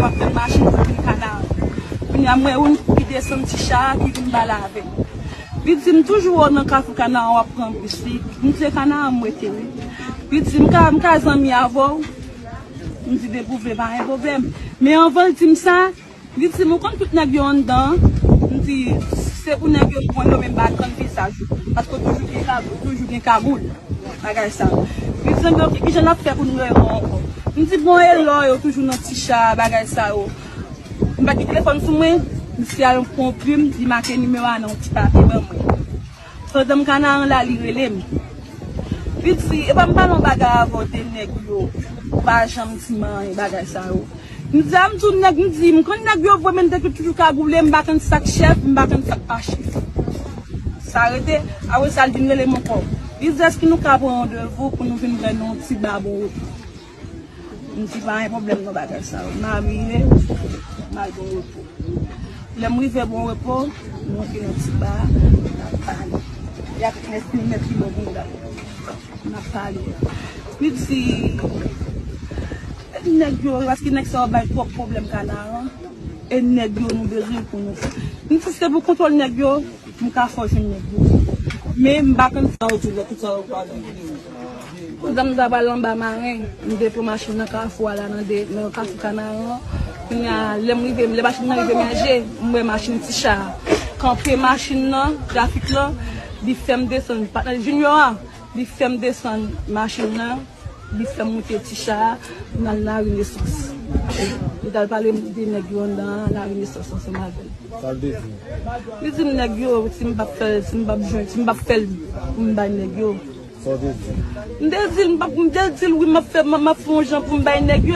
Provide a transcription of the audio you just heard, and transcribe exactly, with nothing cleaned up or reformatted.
m ap tann machin pou vin Kanaran. Kounye a, m wè youn ki desann ti cha a, ki vin pale avè m. Li di m, "Toujou wè w nan Kafou Kanaran, w ap pran bis." M di, "Se Kanaran m rete, wi." Li di, "M ka, m ka zanmi avè w?" M di, "Depi w vle, pa gen pwoblèm." Men anvan l di m sa, li di m, "Ou konn tout nèg yo anndan an?" M di, "Se pou nèg yo pran yo, men m pa tann vizaj yo. Paske w toujou gen kagoul, toujou gen kagoul." Bagay sa yo. Li di m, "Ok, kijan n ap fè pou n rewè w ankò?" M di, "Bon, e lò yo toujou nan ti cha, bagay sa yo?" M pa gen telefòn sou mwen, misye al pran yon plim, li make nimewo a nan yon ti papye ban mwen. Pandan m Kanaran la, li rele m. Li di, "E pa m pale yon bagay avè w de nèg yo, ou pa janm di m anyen, bagay sa yo." M di, "A, m di w nèg," m di, "M konn nèg yo vre, men nèg yo toujou kagoule, m pa konn sa k chèf, m pa konn sa k pa chèf." Sa rete, apre sa, l vin rele m ankò. Li di, "Èske nou ka pran randevou pou nou vin pran yon ti ba bon repo?" M di, "Pa gen pwoblèm nan bagay sa yo." M abiye, m al bon repo. Lè m rive bon repo, m monte nan ti ba, n ap pale. Y ap mèt, mèt li bò bounda. N ap pale. Li di, "E nèg yo, paske nèg sa yo bay twòp pwoblèm Kanaran. E nèg yo nou bezwen pou nou." M di, "Se pou kontwòl nèg yo, m ka fè w jwenn nèg yo." Men m pa konn sa yo di lè tout sa yo pa vini. Pandan m ta pral anba maren, m te pran machin nan kafou a la, nan de, nan kafou Kanaran. Kounye a, lè m rive, lè machin nan rive manje, m wè machin ti cha a kanpe machin nan, trafik lan, li fè m desann. Patnè Junior a, li fè m desann machin nan, li fè m moute ti cha a, n al Larinesans. Li t al pale m de nèg yo anndan an, Larinesans ansanm avè l. Sa l te di? Li di m nèg yo, si m p ap fè, si m p ap jwenn, si m p ap fè l pou m bay nèg yo. Sa w te di? M te di l, m p ap, m te di l wi, m ap fè, m, m ap fè yon jan pou m bay nèg yo.